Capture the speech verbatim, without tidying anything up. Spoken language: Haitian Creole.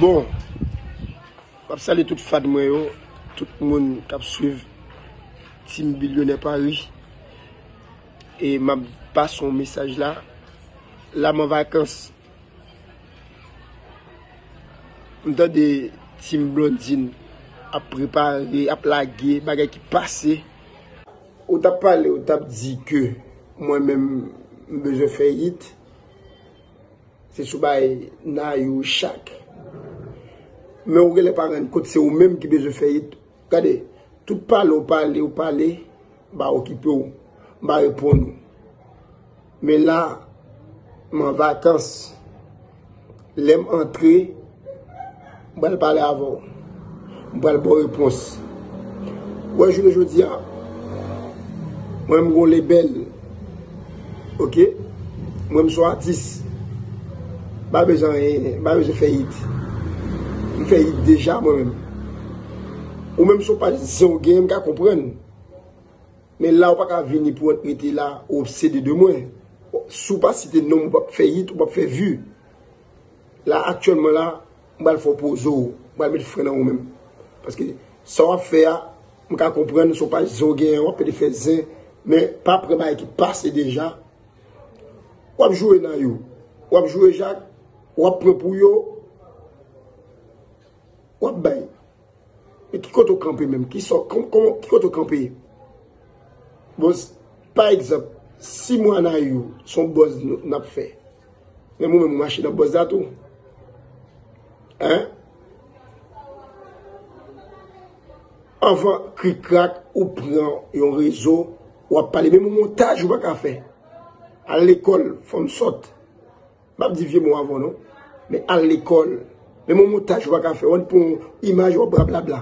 Bon, m ap salye tout fan mwen yo, tout moun k ap swiv Team Billionaire Paris. E m ap pase yon mesaj la. La m an vakans. M tande Team Blondine ap prepare, ap lage bagay ki pase. Ou t ap pale, ou t ap di ke mwen menm m bezwen fè hit. Se sou bay Nayou chak. Men ou genlè pa rann kont se ou menm ki bezwen fè hit. Gade, tout pale ou pale, ou pale, m pa okipe w, m pa reponn ou. Men la, m an vakans. Lè m antre, m pral pale avè w. M pral ba w repons. Ou wè jounen jodi a, mwen m gon lebèl. Ok? Mwen m son atis. M pa bezwen anyen, m pa bezwen fè hit. M fè hit deja mwen menm. Ou menm son pa zen w genyen, m ka konprann. Men la ou pa ka vini pou w rete la, ou obsede de mwen. Si w pa site non m, ou p ap fè hit, ou p ap fè vi. La, aktyèlman la, m pral fè w poze w, m pral met fren nan ou menm. Paske sa w ap fè a, m ka konprann, se yon paj zen w genyen, w ap pede fè zen, men pa pran bagay ki pase deja. W ap joure Nayou, w ap joure Jak, w ap pran pou yo, w ap bay. Men ki kote w kanpe menm? Ki sò, kòm, kòm, ki kote w kanpe? Bon, s- pa egzanp, si mwen a Nayou, se yon buzz nou, n ap fè. Men mwen menm, mwen mache nan buzz la tou. Hein? Anvan krikrak, ou pran yon rezo, w ap pale. Menm yon montaj ou pa ka fè. Al lekòl, fò m sòt. M p ap di vye mo avè w non. Men al lekòl. Menm yon montaj ou pa ka fè. W ap pran yon imaj, w ap blablabla.